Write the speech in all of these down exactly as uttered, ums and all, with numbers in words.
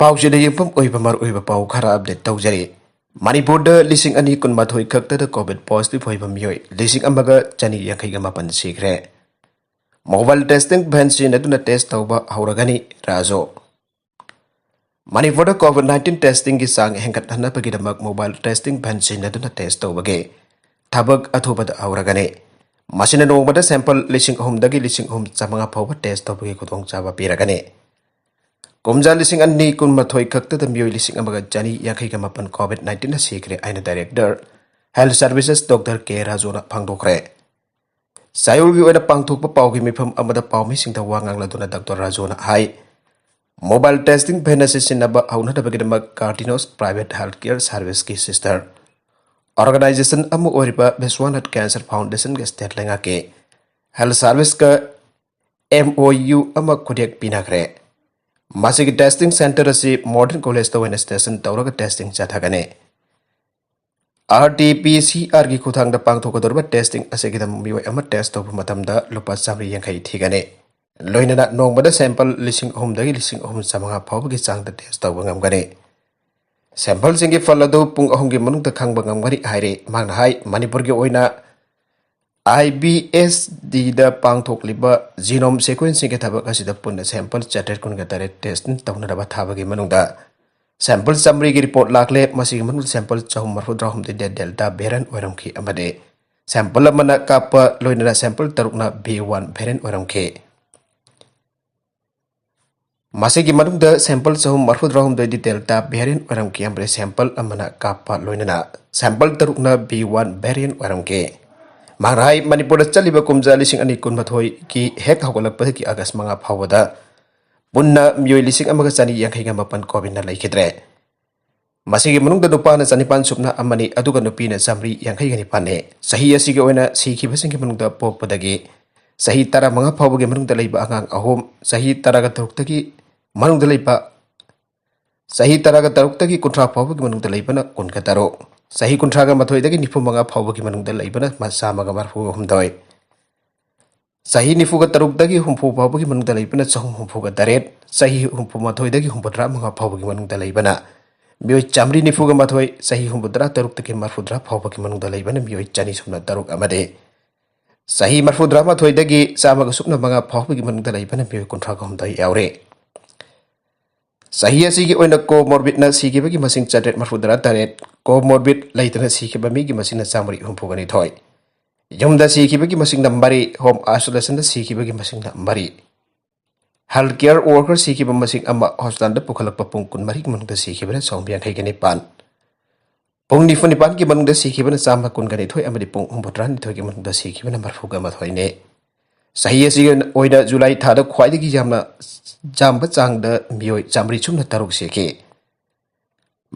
ꯄꯥꯎꯆꯦꯗ ꯌꯨꯝꯐꯝ ꯑꯣꯏꯕ ꯃꯔꯨꯑꯣꯏꯕ ꯄꯥꯎ ꯈꯔ ꯑꯞꯗꯦꯠ ꯇꯧꯖꯔꯤ꯫ ꯃꯅꯤꯄꯨꯔꯗ ꯂꯤꯁꯤꯡ ꯑꯅꯤ ꯀꯨꯟꯃꯥꯊꯣꯏ ꯈꯛꯇꯗ ꯀꯣꯚꯤꯗ ꯄꯣꯖꯤꯇꯤꯚ ꯑꯣꯏꯕ ꯃꯤꯑꯣꯏ ꯂꯤꯁꯤꯡ ꯑꯃꯒ ꯆꯅꯤ ꯌꯥꯡꯈꯩꯒ ꯃꯥꯄꯟ ꯁꯤꯈ꯭ꯔꯦ꯫ ꯃꯣꯕꯥꯏꯜ ꯇꯦꯁꯇꯤꯡ ꯚꯦꯟ ꯁꯤꯖꯤꯟꯅꯗꯨꯅ ꯇꯦꯁ ꯇꯧꯕ ꯍꯧꯔꯒꯅꯤ꯫ ꯔꯥꯖꯨ꯫ ꯃꯅꯤꯄꯨꯔꯗ ꯀꯣꯚꯤꯗ ꯅꯥꯏꯟꯇꯤꯟ ꯇꯦꯁꯇꯤꯡꯒꯤ ꯆꯥꯡ ꯍꯦꯟꯒꯠꯍꯟꯅꯕꯒꯤꯗꯃꯛ ꯃꯣꯕꯥꯏꯜ ꯇꯦꯁꯇꯤꯡ ꯚꯦꯟ ꯁꯤꯖꯤꯟꯅꯗꯨꯅ ꯇꯦꯁ ꯇꯧꯕꯒꯤ ꯊꯕꯛ ꯑꯊꯨꯕꯗ ꯍꯧꯔꯒꯅꯤ꯫ ꯃꯁꯤꯅ ꯅꯣꯡꯃꯗ ꯁꯦꯝꯄꯜ ꯂꯤꯁꯤꯡ ꯑꯍꯨꯝꯗꯒꯤ ꯂꯤꯁꯤꯡ ꯑꯍꯨꯝ ꯆꯥꯃꯉꯥ ꯐꯥꯎꯕ ꯇꯦꯁ ꯇꯧꯕꯒꯤ ꯈꯨꯗꯣꯡꯆꯥꯕ ꯄꯤꯔꯒꯅꯤ꯫ ꯀꯨꯝꯖꯥ ꯂꯤꯁꯤꯡ ꯑꯅꯤ ꯀꯨꯟꯃꯥꯊꯣꯏ ꯈꯛꯇꯗ ꯃꯤꯑꯣꯏ ꯂꯤꯁꯤꯡ ꯑꯃꯒ ꯆꯅꯤ ꯌꯥꯡꯈꯩꯒ ꯃꯥꯄꯟ ꯀꯣꯚꯤꯗ ꯅꯥꯏꯟꯇꯤꯟꯅ ꯁꯤꯈ꯭ꯔꯦ ꯍꯥꯏꯅ ꯗꯥꯏꯔꯦꯛꯇꯔ ꯍꯦꯜꯊ ꯁꯔꯚꯤꯁꯦꯁ ꯗꯣꯛꯇꯔ ꯀꯦ ꯔꯥꯖꯨꯅ ꯐꯣꯡꯗꯣꯛꯈ꯭ꯔꯦ꯫ ꯆꯌꯣꯜꯒꯤ ꯑꯣꯏꯅ ꯄꯥꯡꯊꯣꯛꯄ ꯄꯥꯎꯒꯤ ꯃꯤꯐꯝ ꯑꯃꯗ ꯄꯥꯎꯃꯤꯁꯤꯡꯗ ꯋꯥ ꯉꯥꯡꯂꯗꯨꯅ ꯗꯣꯛꯇꯔ ꯔꯥꯖꯨꯅ ꯍꯥꯏ, ꯃꯣꯕꯥꯏꯜ ꯇꯦꯁꯇꯤꯡ ꯚꯦꯟ ꯑꯁꯤ ꯁꯤꯖꯤꯟꯅꯕ ꯍꯧꯅꯅꯕꯒꯤꯗꯃꯛ ꯀꯥꯔꯗꯤꯅꯣꯁ ꯄ꯭ꯔꯥꯏꯚꯦꯠ ꯍꯦꯜꯊ ꯀꯦꯌꯔ ꯁꯔꯚꯤꯁꯀꯤ ꯁꯤꯁꯇꯔ ꯑꯣꯔꯒꯅꯥꯏꯖꯦꯁꯟ ꯑꯃ ꯑꯣꯏꯔꯤꯕ ꯕꯤꯁ꯭ꯋꯥꯅꯥꯊ ꯀꯦꯟꯁꯔ ꯐꯥꯎꯟꯗꯦꯁꯟꯒ ꯁ꯭ꯇꯦꯠ ꯂꯩꯉꯥꯛꯀꯤ ꯍꯦꯜꯊ ꯁꯔꯚꯤꯁꯀ ꯑꯦꯝ ꯑꯣ ꯌꯨ ꯑꯃ ꯈꯨꯠꯌꯦꯛ ꯄꯤꯅꯈ꯭ꯔꯦ꯫ ꯃꯁꯤꯒꯤ ꯇꯦꯁꯇꯤꯡ ꯁꯦꯟꯇꯔ ꯑꯁꯤ ꯃꯣꯗꯔꯟ ꯀꯣꯂꯦꯖꯇ ꯑꯣꯏꯅ ꯁ꯭ꯇꯦꯁꯟ ꯇꯧꯔꯒ ꯇꯦꯁꯇꯤꯡ ꯆꯠꯊꯒꯅꯤ꯫ ꯑꯥꯔ ꯇꯤ ꯄꯤ ꯁꯤ ꯑꯥꯔꯒꯤ ꯈꯨꯠꯊꯥꯡꯗ ꯄꯥꯡꯊꯣꯛꯀꯗꯧꯔꯤꯕ ꯇꯦꯁꯇꯤꯡ ꯑꯁꯤꯒꯤꯗꯃꯛ ꯃꯤꯑꯣꯏ ꯑꯃ ꯇꯦꯁ ꯇꯧꯕ ꯃꯇꯝꯗ ꯂꯨꯄꯥ ꯆꯥꯃꯔꯤ ꯌꯥꯡꯈꯩ ꯊꯤꯒꯅꯤ꯫ ꯂꯣꯏꯅꯅ ꯅꯣꯡꯃꯗ ꯁꯦꯝꯄꯜ ꯂꯤꯁꯤꯡ ꯑꯍꯨꯝꯗꯒꯤ ꯂꯤꯁꯤꯡ ꯑꯍꯨꯝ ꯆꯥꯃꯉꯥ ꯐꯥꯎꯕꯒꯤ ꯆꯥꯡꯗ ꯇꯦꯁ ꯇꯧꯕ ꯉꯝꯒꯅꯤ꯫ ꯁꯦꯝꯄꯜꯁꯤꯡꯒꯤ ꯐꯜ ꯑꯗꯨ ꯄꯨꯡ ꯑꯍꯨꯝꯒꯤ ꯃꯅꯨꯡꯗ ꯈꯪꯕ ꯉꯝꯒꯅꯤ ꯍꯥꯏꯔꯤ꯫ ꯃꯍꯥꯛꯅ ꯍꯥꯏ, ꯃꯅꯤꯄꯨꯔꯒꯤ ꯑꯣꯏꯅ ꯑꯥꯏ ꯕꯤ ꯑꯦꯁ ꯗꯤꯗ ꯄꯥꯡꯊꯣꯛꯂꯤꯕ ꯖꯤꯅꯣꯝ ꯁꯦꯀ꯭ꯋꯦꯟꯁꯤꯡꯒꯤ ꯊꯕꯛ ꯑꯁꯤꯗ ꯄꯨꯟꯅ ꯁꯦꯝꯄꯜ ꯆꯥꯇ꯭ꯔꯦꯠ ꯀꯨꯟꯒ ꯇꯔꯦꯠ ꯇꯦꯁꯇꯤꯡ ꯇꯧꯅꯅꯕ ꯊꯥꯕꯒꯤ ꯃꯅꯨꯡꯗ ꯁꯦꯝꯄꯜ ꯆꯥꯃꯔꯤꯒꯤ ꯔꯤꯄꯣꯔꯠ ꯂꯥꯛꯂꯦ꯫ ꯃꯁꯤꯒꯤ ꯃꯅꯨꯡꯗ ꯁꯦꯝꯄꯜ ꯆꯍꯨꯝ ꯃꯔꯐꯨꯇꯔꯥꯍꯨꯝꯗꯣꯏꯗ ꯗꯦꯜꯇꯥ ꯚꯦꯔꯤꯌꯟ ꯑꯣꯏꯔꯝꯈꯤ ꯑꯃꯗꯤ ꯁꯦꯝꯄꯜ ꯑꯃꯅ ꯀꯥꯞꯄ ꯂꯣꯏꯅꯅ ꯁꯦꯝꯄꯜ ꯇꯔꯨꯛꯅ ꯕꯤ ꯋꯥꯟ ꯚꯦꯔꯤꯌꯟ ꯑꯣꯏꯔꯝꯈꯤ꯫ ꯃꯁꯤꯒꯤ ꯃꯅꯨꯡꯗ ꯁꯦꯝꯄꯜ ꯆꯍꯨꯝ ꯃꯔꯐꯨꯇꯔꯥꯍꯨꯝꯗꯣꯏꯗꯤ ꯗꯦꯜꯇꯥ ꯚꯦꯔꯤꯌꯟ ꯑꯣꯏꯔꯝꯈꯤ ꯑꯃꯗꯤ ꯁꯦꯝꯄꯜ ꯑꯃꯅ ꯀꯥꯞꯄ ꯂꯣꯏꯅꯅ ꯁꯦꯝꯄꯜ ꯇꯔꯨꯛꯅ ꯕꯤ ꯋꯥꯟ ꯚꯦꯔꯤꯌꯟ ꯑꯣꯏꯔꯝꯈꯤ꯫ ꯃꯍꯥꯛꯅ ꯍꯥꯏ, ꯃꯅꯤꯄꯨꯔꯗ ꯆꯠꯂꯤꯕ ꯀꯨꯝꯖꯥ ꯂꯤꯁꯤꯡ ꯑꯅꯤ ꯀꯨꯟꯃꯥꯊꯣꯏꯒꯤ ꯍꯦꯛ ꯍꯧꯒꯠꯂꯛꯄꯗꯒꯤ ꯑꯥꯒꯁ ꯃꯉꯥ ꯐꯥꯎꯕꯗ ꯄꯨꯟꯅ ꯃꯤꯑꯣꯏ ꯂꯤꯁꯤꯡ ꯑꯃꯒ ꯆꯅꯤ ꯌꯥꯡꯈꯩꯒ ꯃꯥꯄꯟ ꯀꯣꯚꯤꯗꯅ ꯂꯩꯈꯤꯗ꯭ꯔꯦ꯫ ꯃꯁꯤꯒꯤ ꯃꯅꯨꯡꯗ ꯅꯨꯄꯥꯅ ꯆꯅꯤꯄꯥꯟ ꯁꯨꯞꯅ ꯑꯃꯅꯤ, ꯑꯗꯨꯒ ꯅꯨꯄꯤꯅ ꯆꯥꯃꯔꯤ ꯌꯥꯡꯈꯩꯒ ꯅꯤꯄꯥꯟꯅꯤ꯫ ꯆꯍꯤ ꯑꯁꯤꯒꯤ ꯑꯣꯏꯅ ꯁꯤꯈꯤꯕꯁꯤꯡꯒꯤ ꯃꯅꯨꯡꯗ ꯄꯣꯛꯄꯗꯒꯤ ꯆꯍꯤ ꯇꯔꯥꯃꯉꯥ ꯐꯥꯎꯕꯒꯤ ꯃꯅꯨꯡꯗ ꯂꯩꯕ ꯑꯉꯥꯡ ꯑꯍꯨꯝ, ꯆꯍꯤ ꯇꯔꯥꯒ ꯇꯔꯨꯛꯇꯒꯤ ꯃꯅꯨꯡꯗ ꯂꯩꯕ, ꯆꯍꯤ ꯇꯔꯥꯒ ꯇꯔꯨꯛꯇꯒꯤ ꯀꯨꯟꯊ꯭ꯔꯥ ꯐꯥꯎꯕꯒꯤ ꯃꯅꯨꯡꯗ ꯂꯩꯕꯅ ꯀꯨꯟꯒ ꯇꯔꯨꯛ, ꯆꯍꯤ ꯀꯨꯟꯊ꯭ꯔꯥꯒ ꯃꯥꯊꯣꯏꯗꯒꯤ ꯅꯤꯐꯨ ꯃꯉꯥ ꯐꯥꯎꯕꯒꯤ ꯃꯅꯨꯡꯗ ꯂꯩꯕꯅ ꯆꯥꯝꯃꯒ ꯃꯔꯐꯨ ꯍꯨꯝꯗꯣꯏ꯫ ꯆꯍꯤ ꯅꯤꯐꯨꯒ ꯇꯔꯨꯛꯇꯒꯤ ꯍꯨꯝꯐꯨ ꯐꯥꯎꯕꯒꯤ ꯃꯅꯨꯡꯗ ꯂꯩꯕꯅ ꯆꯍꯨꯝ ꯍꯨꯝꯐꯨꯒ ꯇꯔꯦꯠ, ꯆꯍꯤ ꯍꯨꯝꯐꯨ ꯃꯥꯊꯣꯏꯗꯒꯤ ꯍꯨꯝꯐꯨꯇꯔꯥ ꯃꯉꯥ ꯐꯥꯎꯕꯒꯤ ꯃꯅꯨꯡꯗ ꯂꯩꯕꯅ ꯃꯤꯑꯣꯏ ꯆꯥꯃꯔꯤ ꯅꯤꯐꯨꯒ ꯃꯥꯊꯣꯏ, ꯆꯍꯤ ꯍꯨꯝꯐꯨꯇꯔꯥ ꯇꯔꯨꯛꯇꯒꯤ ꯃꯔꯐꯨꯇꯔꯥ ꯐꯥꯎꯕꯒꯤ ꯃꯅꯨꯡꯗ ꯂꯩꯕꯅ ꯃꯤꯑꯣꯏ ꯆꯅꯤ ꯁꯨꯞꯅ ꯇꯔꯨꯛ ꯑꯃꯗꯤ ꯆꯍꯤ ꯃꯔꯐꯨꯇꯔꯥ ꯃꯥꯊꯣꯏꯗꯒꯤ ꯆꯥꯝꯃꯒ ꯁꯨꯞꯅ ꯃꯉꯥ ꯐꯥꯎꯕꯒꯤ ꯃꯅꯨꯡꯗ ꯂꯩꯕꯅ ꯃꯤꯑꯣꯏ ꯀꯨꯟꯊ꯭ꯔꯥꯒ ꯍꯨꯝꯗꯣꯏ ꯌꯥꯎꯔꯦ꯫ ꯆꯍꯤ ꯑꯁꯤꯒꯤ ꯑꯣꯏꯅ ꯀꯣꯃꯣꯔꯕꯤꯠꯅ ꯁꯤꯈꯤꯕꯒꯤ ꯃꯁꯤꯡ ꯆꯥꯇ꯭ꯔꯦꯠ ꯃꯔꯐꯨꯇꯔꯥ ꯇꯔꯦꯠ, ꯀꯣꯃꯣꯔꯕꯤꯠ ꯂꯩꯇꯅ ꯁꯤꯈꯤꯕ ꯃꯤꯒꯤ ꯃꯁꯤꯡꯅ ꯆꯥꯃꯔꯤ ꯍꯨꯝꯐꯨꯒ ꯅꯤꯊꯣꯏ, ꯌꯨꯝꯗ ꯁꯤꯈꯤꯕꯒꯤ ꯃꯁꯤꯡꯅ ꯃꯔꯤ, ꯍꯣꯝ ꯑꯥꯏꯁꯣꯂꯦꯁꯟꯗ ꯁꯤꯈꯤꯕꯒꯤ ꯃꯁꯤꯡꯅ ꯃꯔꯤ, ꯍꯦꯜꯊ ꯀꯦꯌꯔ ꯋꯥꯔꯀꯔ ꯁꯤꯈꯤꯕ ꯃꯁꯤꯡ ꯑꯃ, ꯍꯣꯁꯄꯤꯇꯥꯜꯗ ꯄꯨꯈꯠꯂꯛꯄ ꯄꯨꯡ ꯀꯨꯟꯃꯔꯤꯒꯤ ꯃꯅꯨꯡꯗ ꯁꯤꯈꯤꯕꯅ ꯆꯍꯨꯝ ꯌꯥꯡꯈꯩꯒ ꯅꯤꯄꯥꯟ, ꯄꯨꯡ ꯅꯤꯐꯨ ꯅꯤꯄꯥꯟꯒꯤ ꯃꯅꯨꯡꯗ ꯁꯤꯈꯤꯕꯅ ꯆꯥꯝꯃ ꯀꯨꯟꯒ ꯅꯤꯊꯣꯏ ꯑꯃꯗꯤ ꯄꯨꯡ ꯍꯨꯝꯐꯨꯇꯔꯥꯅꯤꯊꯣꯏꯒꯤ ꯃꯅꯨꯡꯗ ꯁꯤꯈꯤꯕꯅ ꯃꯔꯐꯨꯒ ꯃꯥꯊꯣꯏꯅꯤ꯫ ꯆꯍꯤ ꯑꯁꯤꯒꯤ ꯑꯣꯏꯅ ꯖꯨꯂꯥꯏ ꯊꯥꯗ ꯈ꯭ꯋꯥꯏꯗꯒꯤ ꯌꯥꯝꯅ ꯌꯥꯝꯕ ꯆꯥꯡꯗ ꯃꯤꯑꯣꯏ ꯆꯥꯃꯔꯤ ꯁꯨꯞꯅ ꯇꯔꯨꯛ ꯁꯤꯈꯤ꯫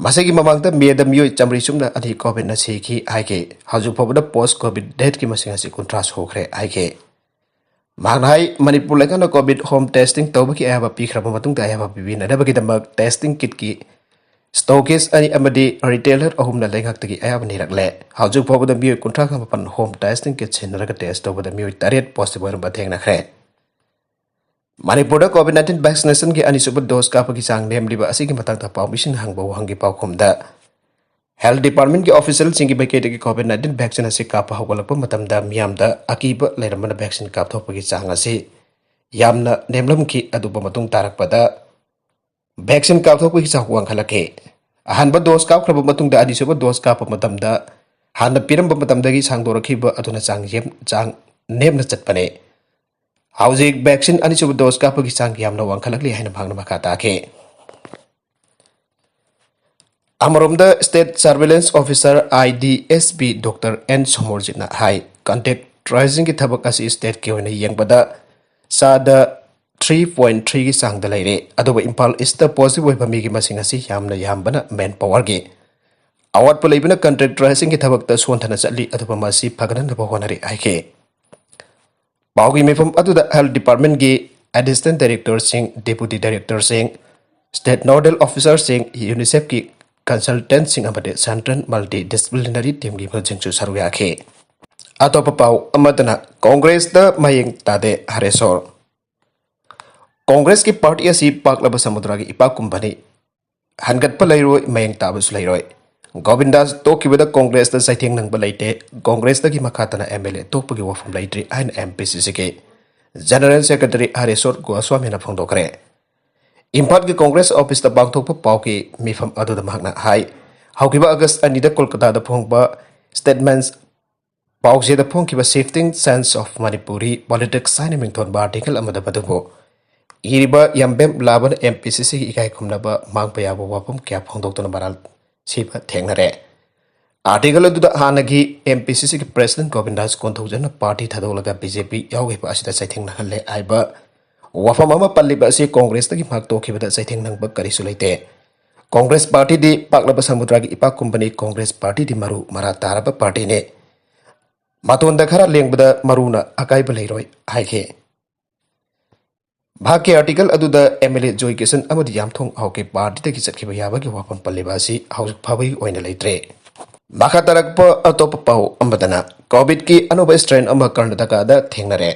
ꯃꯁꯤꯒꯤ ꯃꯃꯥꯡꯗ ꯃꯦꯗ ꯃꯤꯑꯣꯏ ꯆꯥꯃꯔꯤ ꯁꯨꯞꯅ ꯑꯅꯤ ꯀꯣꯚꯤꯗꯅ ꯁꯤꯈꯤ ꯍꯥꯏꯈꯤ꯫ ꯍꯧꯖꯤꯛ ꯐꯥꯎꯕꯗ ꯄꯣꯁ ꯀꯣꯚꯤꯗ ꯗꯦꯠꯀꯤ ꯃꯁꯤꯡ ꯑꯁꯤ ꯀꯨꯟꯊ꯭ꯔꯥ ꯁꯨꯈ꯭ꯔꯦ ꯍꯥꯏꯈꯤ꯫ ꯃꯍꯥꯛꯅ ꯍꯥꯏ, ꯃꯅꯤꯄꯨꯔ ꯂꯩꯉꯥꯛꯅ ꯀꯣꯚꯤꯗ ꯍꯣꯝ ꯇꯦꯁꯇꯤꯡ ꯇꯧꯕꯒꯤ ꯑꯌꯥꯕ ꯄꯤꯈ꯭ꯔꯕ ꯃꯇꯨꯡꯗ ꯑꯌꯥꯕ ꯄꯤꯕꯤꯅꯅꯕꯒꯤꯗꯃꯛ ꯇꯦꯁꯇꯤꯡ ꯀꯤꯠꯀꯤ ꯁ꯭ꯇꯣꯀꯤꯁ ꯑꯅꯤ ꯑꯃꯗꯤ ꯔꯤꯇꯦꯂꯔ ꯑꯍꯨꯝꯅ ꯂꯩꯉꯥꯛꯇꯒꯤ ꯑꯌꯥꯕ ꯅꯤꯔꯛꯂꯦ꯫ ꯍꯧꯖꯤꯛ ꯐꯥꯎꯕꯗ ꯃꯤꯑꯣꯏ ꯀꯨꯟꯊ꯭ꯔꯥꯒ ꯃꯥꯄꯟ ꯍꯣꯝ ꯇꯦꯁꯇꯤꯡ ꯀꯤꯠ ꯁꯤꯖꯤꯟꯅꯔꯒ ꯇꯦꯁ ꯇꯧꯕꯗ ꯃꯤꯑꯣꯏ ꯇꯔꯦꯠ ꯄꯣꯖꯤꯇꯤꯚ ꯑꯣꯏꯔꯝꯕ ꯊꯦꯡꯅꯈ꯭ꯔꯦ꯫ ꯃꯅꯤꯄꯨꯔꯗ ꯀꯣꯚꯤꯗ ꯅꯥꯏꯟꯇꯤꯟ ꯚꯦꯛꯁꯤꯅꯦꯁꯟꯒꯤ ꯑꯅꯤꯁꯨꯕ ꯗꯣꯁ ꯀꯥꯞꯄꯒꯤ ꯆꯥꯡ ꯅꯦꯝꯂꯤꯕ ꯑꯁꯤꯒꯤ ꯃꯇꯥꯡꯗ ꯄꯥꯎꯃꯤꯁꯤꯡꯅ ꯍꯪꯕ ꯋꯥꯍꯪꯒꯤ ꯄꯥꯎꯈꯨꯝꯗ, ꯍꯦꯜꯊ ꯗꯤꯄꯥꯔꯠꯃꯦꯟꯒꯤ ꯑꯣꯐꯤꯁꯤꯌꯦꯜꯁꯤꯡꯒꯤ ꯃꯥꯏꯀꯩꯗꯒꯤ ꯀꯣꯚꯤꯗ ꯅꯥꯏꯟꯇꯤꯟ ꯚꯦꯛꯁꯤꯟ ꯑꯁꯤ ꯀꯥꯞꯄ ꯍꯧꯒꯠꯂꯛꯄ ꯃꯇꯝꯗ ꯃꯤꯌꯥꯝꯗ ꯑꯀꯤꯕ ꯂꯩꯔꯝꯕꯅ ꯚꯦꯛꯁꯤꯟ ꯀꯥꯞꯊꯣꯛꯄꯒꯤ ꯆꯥꯡ ꯑꯁꯤ ꯌꯥꯝꯅ ꯅꯦꯝꯂꯝꯈꯤ꯫ ꯑꯗꯨꯕꯨ ꯃꯇꯨꯡ ꯇꯥꯔꯛꯄꯗ ꯚꯦꯛꯁꯤꯟ ꯀꯥꯞꯊꯣꯛꯄꯒꯤ ꯆꯥꯡ ꯋꯥꯡꯈꯠꯂꯛꯈꯤ꯫ ꯑꯍꯥꯟꯕ ꯗꯣꯁ ꯀꯥꯞꯈ꯭ꯔꯕ ꯃꯇꯨꯡꯗ ꯑꯅꯤꯁꯨꯕ ꯗꯣꯁ ꯀꯥꯞꯄ ꯃꯇꯝꯗ ꯍꯥꯟꯅ ꯄꯤꯔꯝꯕ ꯃꯇꯝꯗꯒꯤ ꯁꯥꯡꯗꯣꯔꯛꯈꯤꯕ ꯑꯗꯨꯅ ꯆꯥꯡ ꯌꯦꯝ-, ꯆꯥꯡ ꯅꯦꯝꯅ ꯆꯠꯄꯅꯦ꯫ ꯍꯧꯖꯤꯛ ꯚꯦꯛꯁꯤꯟ ꯑꯅꯤꯁꯨꯕ ꯗꯣꯁ ꯀꯥꯞꯄꯒꯤ ꯆꯥꯡ ꯌꯥꯝꯅ ꯋꯥꯡꯈꯠꯂꯛꯂꯤ ꯍꯥꯏꯅ ꯃꯍꯥꯛꯅ ꯃꯈꯥ ꯇꯥꯈꯤ꯫ ꯑꯃꯔꯣꯝꯗ, state surveillance officer, I D S P, doctor N ꯁꯣꯃꯣꯔꯖꯤꯠꯅ ꯍꯥꯏ, ꯀꯟꯇꯦꯛ ꯇ꯭ꯔꯦꯁꯤꯡꯒꯤ ꯊꯕꯛ ꯑꯁꯤ ꯁ꯭ꯇꯦꯠꯀꯤ ꯑꯣꯏꯅ ꯌꯦꯡꯕꯗ ꯆꯥꯗ ꯊ꯭ꯔꯤ ꯄꯣꯏꯟ ꯊ꯭ꯔꯤꯒꯤ ꯆꯥꯡꯗ ꯂꯩꯔꯦ꯫ ꯑꯗꯨꯕꯨ ꯏꯝꯐꯥꯜ ꯏꯁꯇ ꯄꯣꯖꯤꯇꯤꯚ ꯑꯣꯏꯕ ꯃꯤꯒꯤ ꯃꯁꯤꯡ ꯑꯁꯤ ꯌꯥꯝꯅ ꯌꯥꯝꯕꯅ ꯃꯦꯟ ꯄꯥꯋꯔꯒꯤ ꯑꯋꯥꯠꯄ ꯂꯩꯕꯅ ꯀꯟꯇꯦꯛ ꯇ꯭ꯔꯦꯁꯤꯡꯒꯤ ꯊꯕꯛꯇ ꯁꯣꯟꯊꯅ ꯆꯠꯂꯤ, ꯑꯗꯨꯕꯨ ꯃꯁꯤ ꯐꯒꯠꯍꯟꯅꯕ ꯍꯣꯠꯅꯔꯤ ꯍꯥꯏꯈꯤ꯫ ꯄꯥꯎꯒꯤ ꯃꯤꯐꯝ ꯑꯗꯨꯗ ꯍꯦꯜꯊ ꯗꯤꯄꯥꯔꯠꯃꯦꯟꯒꯤ ꯑꯦꯁꯤꯁꯇꯦꯟꯠ ꯗꯥꯏꯔꯦꯛꯇꯔꯁꯤꯡ, ꯗꯦꯄꯨꯇꯤ ꯗꯥꯏꯔꯦꯛꯇꯔꯁꯤꯡ, ꯁ꯭ꯇꯦꯠ ꯅꯣꯗꯦꯜ ꯑꯣꯐꯤꯁꯥꯔꯁꯤꯡ, ꯌꯨꯅꯤꯁꯦꯐꯀꯤ ꯀꯟꯁꯜꯇꯦꯟꯠꯁꯤꯡ ꯑꯃꯗꯤ ꯁꯦꯟꯇ꯭ꯔꯦꯜ ꯃꯜꯇꯤ ꯗꯤꯁꯤꯄ꯭ꯂꯤꯅꯔꯤ ꯇꯤꯝꯒꯤ ꯃꯤꯍꯨꯠꯁꯤꯡꯁꯨ ꯁꯔꯨꯛ ꯌꯥꯈꯤ꯫ ꯑꯇꯣꯞꯄ ꯄꯥꯎ ꯑꯃꯗꯅ ꯀꯣꯡꯒ꯭ꯔꯦꯁꯇ ꯃꯌꯦꯡ ꯇꯥꯗꯦ ꯍꯔꯦꯁꯣꯔ꯫ ꯀꯣꯡꯒ꯭ꯔꯦꯁꯀꯤ ꯄꯥꯔꯇꯤ ꯑꯁꯤ ꯄꯥꯛꯂꯕ ꯁꯃꯨꯗ꯭ꯔꯒꯤ ꯏꯄꯥꯛꯀꯨꯝꯕꯅꯤ꯫ ꯍꯟꯒꯠꯄ ꯂꯩꯔꯣꯏ, ꯃꯌꯦꯡ ꯇꯥꯕꯁꯨ ꯂꯩꯔꯣꯏ꯫ ꯒꯣꯕꯤꯟꯗꯥꯁ ꯇꯣꯛꯈꯤꯕꯗ ꯀꯣꯡꯒ꯭ꯔꯦꯁꯇ ꯆꯩꯊꯦꯡ ꯅꯪꯕ ꯂꯩꯇꯦ꯫ ꯀꯣꯡꯒ꯭ꯔꯦꯁꯇꯒꯤ ꯃꯈꯥ ꯇꯥꯅ ꯑꯦꯝ ꯑꯦꯜ ꯑꯦ ꯇꯣꯛꯄꯒꯤ ꯋꯥꯐꯝ ꯂꯩꯇ꯭ꯔꯤ ꯍꯥꯏꯅ ꯑꯦꯝ ꯄꯤ ꯁꯤ ꯁꯤꯒꯤ ꯖꯦꯅꯔꯦꯜ ꯁꯦꯀ꯭ꯔꯦꯇꯔꯤ ꯍꯔꯦꯁꯣꯔ ꯒꯣꯁ꯭ꯋꯥꯃꯤꯅ ꯐꯣꯡꯗꯣꯛꯈ꯭ꯔꯦ꯫ ꯏꯝꯐꯥꯜꯒꯤ ꯀꯣꯡꯒ꯭ꯔꯦꯁ ꯑꯣꯐꯤꯁꯇ ꯄꯥꯡꯊꯣꯛꯄ ꯄꯥꯎꯒꯤ ꯃꯤꯐꯝ ꯑꯗꯨꯗ ꯃꯍꯥꯛꯅ ꯍꯥꯏ, ꯍꯧꯈꯤꯕ ꯑꯥꯒꯁ ꯑꯅꯤꯗ ꯀꯣꯜꯀꯇꯥꯗ ꯐꯣꯡꯕ ꯁ꯭ꯇꯦꯠꯃꯦꯟꯠꯁ ꯄꯥꯎꯆꯦꯗ ꯐꯣꯡꯈꯤꯕ Shifting Sands of Manipuri Politics ꯍꯥꯏꯅ ꯃꯤꯡꯊꯣꯟꯕ ꯑꯥꯔꯇꯤꯀꯜ ꯑꯃꯗ ꯃꯗꯨꯕꯨ ꯏꯔꯤꯕ ꯌꯥꯝꯕꯦꯝ ꯂꯥꯕꯅ ꯑꯦꯝ ꯄꯤ ꯁꯤ ꯁꯤꯒꯤ ꯏꯀꯥꯏ ꯈꯨꯝꯅꯕ ꯃꯥꯡꯕ ꯌꯥꯕ ꯋꯥꯐꯝ ꯀꯌꯥ ꯐꯣꯡꯗꯣꯛꯇꯨꯅ ꯃꯔꯥꯜ ꯁꯤꯕ ꯊꯦꯡꯅꯔꯦ꯫ ꯑꯥꯔꯇꯤꯀꯜ ꯑꯗꯨꯗ ꯍꯥꯟꯅꯒꯤ ꯑꯦꯝ ꯄꯤ ꯁꯤ ꯁꯤꯒꯤ ꯄ꯭ꯔꯦꯁꯤꯗꯦꯟꯠ ꯒꯣꯕꯤꯟꯗꯥꯁ ꯀꯣꯟꯊꯧꯖꯝꯅ ꯄꯥꯔꯇꯤ ꯊꯥꯗꯣꯛꯂꯒ ꯕꯤ ꯖꯦ ꯄꯤ ꯌꯥꯎꯈꯤꯕ ꯑꯁꯤꯗ ꯆꯩꯊꯦꯡꯅꯍꯜꯂꯦ ꯍꯥꯏꯕ ꯋꯥꯐꯝ ꯑꯃ ꯄꯜꯂꯤꯕ ꯑꯁꯤ ꯀꯣꯡꯒ꯭ꯔꯦꯁꯇꯒꯤ ꯃꯍꯥꯛ ꯇꯣꯛꯈꯤꯕꯗ ꯆꯩꯊꯦꯡ ꯅꯪꯕ ꯀꯔꯤꯁꯨ ꯂꯩꯇꯦ꯫ ꯀꯣꯡꯒ꯭ꯔꯦꯁ ꯄꯥꯔꯇꯤꯗꯤ ꯄꯥꯛꯂꯕ ꯁꯃꯨꯗ꯭ꯔꯒꯤ ꯏꯄꯥꯛꯀꯨꯝꯕꯅꯤ꯫ ꯀꯣꯡꯒ꯭ꯔꯦꯁ ꯄꯥꯔꯇꯤꯗꯤ ꯃꯔꯨ ꯃꯔꯥ ꯇꯥꯔꯕ ꯄꯥꯔꯇꯤꯅꯤ꯫ ꯃꯇꯣꯟꯗ ꯈꯔ ꯂꯦꯡꯕꯗ ꯃꯔꯨꯅ ꯑꯀꯥꯏꯕ ꯂꯩꯔꯣꯏ ꯍꯥꯏꯈꯤ꯫ ꯃꯍꯥꯛꯀꯤ ꯑꯥꯔꯇꯤꯀꯜ ꯑꯗꯨꯗ ꯑꯦꯝ ꯑꯦꯜ ꯑꯦ ꯖꯣꯏ ꯀꯤꯁꯟ ꯑꯃꯗꯤ ꯌꯥꯝꯊꯣꯡ ꯍꯥꯎꯀꯤ ꯄꯥꯔꯇꯤꯗꯒꯤ ꯆꯠꯈꯤꯕ ꯌꯥꯕꯒꯤ ꯋꯥꯐꯝ ꯄꯜꯂꯤꯕ ꯑꯁꯤ ꯍꯧꯖꯤꯛ ꯐꯥꯎꯕꯒꯤ ꯑꯣꯏꯅ ꯂꯩꯇ꯭ꯔꯦ꯫ ꯃꯈꯥ ꯇꯥꯔꯛꯄ ꯑꯇꯣꯞꯄ ꯄꯥꯎ ꯑꯃꯗꯅ ꯀꯣꯚꯤꯗꯀꯤ ꯑꯅꯧꯕ ꯁ꯭ꯇ꯭ꯔꯦꯟ ꯑꯃ ꯀꯔꯅꯥꯇꯀꯥꯗ ꯊꯦꯡꯅꯔꯦ꯫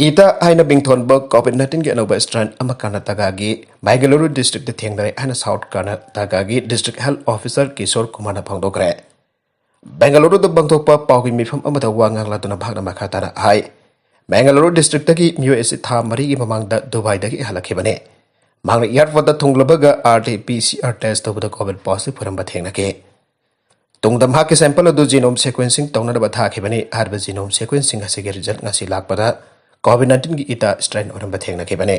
ꯏꯇꯥ ꯍꯥꯏꯅ ꯃꯤꯡꯊꯣꯟꯕ ꯀꯣꯚꯤꯗ ꯅꯥꯏꯟꯇꯤꯟꯒꯤ ꯑꯅꯧꯕ ꯁ꯭ꯇ꯭ꯔꯦꯟ ꯑꯃ ꯀꯔꯅꯥꯇꯀꯥꯒꯤ ꯕꯦꯡꯒꯂꯨꯔꯨ ꯗꯤꯁꯇ꯭ꯔꯤꯛꯇ ꯊꯦꯡꯅꯔꯦ ꯍꯥꯏꯅ south ꯀꯔꯅꯥꯇꯀꯥꯒꯤ district health officer Kishore ꯀꯨꯃꯥꯔꯅ ꯐꯣꯡꯗꯣꯛꯈ꯭ꯔꯦ꯫ ꯕꯦꯡꯒꯂꯨꯔꯨꯗ ꯄꯥꯡꯊꯣꯛꯄ ꯄꯥꯎꯒꯤ ꯃꯤꯐꯝ ꯑꯃꯗ ꯋꯥ ꯉꯥꯡꯂꯗꯨꯅ ꯃꯍꯥꯛꯅ ꯃꯈꯥ ꯇꯥꯅ ꯍꯥꯏ, ꯕꯦꯡꯒꯂꯨꯔꯨ ꯗꯤꯁꯇ꯭ꯔꯤꯛꯇꯒꯤ ꯃꯤꯑꯣꯏ ꯑꯁꯤ ꯊꯥ ꯃꯔꯤꯒꯤ ꯃꯃꯥꯡꯗ ꯗꯨꯕꯥꯏꯗꯒꯤ ꯍꯜꯂꯛꯈꯤꯕꯅꯤ꯫ ꯃꯍꯥꯛꯅ ꯑꯦꯌꯥꯔꯄꯣꯔꯠꯇ ꯊꯨꯡꯂꯕꯒ R T P C R test ꯇꯧꯕꯗ ꯀꯣꯚꯤꯗ ꯄꯣꯖꯤꯇꯤꯚ ꯑꯣꯏꯔꯝꯕ ꯊꯦꯡꯅꯈꯤ꯫ ꯇꯨꯡꯗ ꯃꯍꯥꯛꯀꯤ ꯁꯦꯝꯄꯜ ꯑꯗꯨ ꯖꯤꯅꯣꯝ ꯁꯦꯀ꯭ꯋꯦꯟꯁꯤꯡ ꯇꯧꯅꯅꯕ ꯊꯥꯈꯤꯕꯅꯤ꯫ ꯍꯥꯏꯔꯤꯕ ꯖꯤꯅꯣꯝ ꯁꯦꯀ꯭ꯋꯦꯟꯁꯤꯡ ꯑꯁꯤꯒꯤ ꯔꯤꯖꯜꯠ ꯉꯁꯤ ꯂꯥꯛꯄꯗ ꯀꯣꯚꯤꯗ ꯅꯥꯏꯟꯇꯤꯟꯒꯤ ꯏꯇꯥ ꯁ꯭ꯇ꯭ꯔꯦꯟ ꯑꯣꯏꯔꯝꯕ ꯊꯦꯡꯅꯈꯤꯕꯅꯤ꯫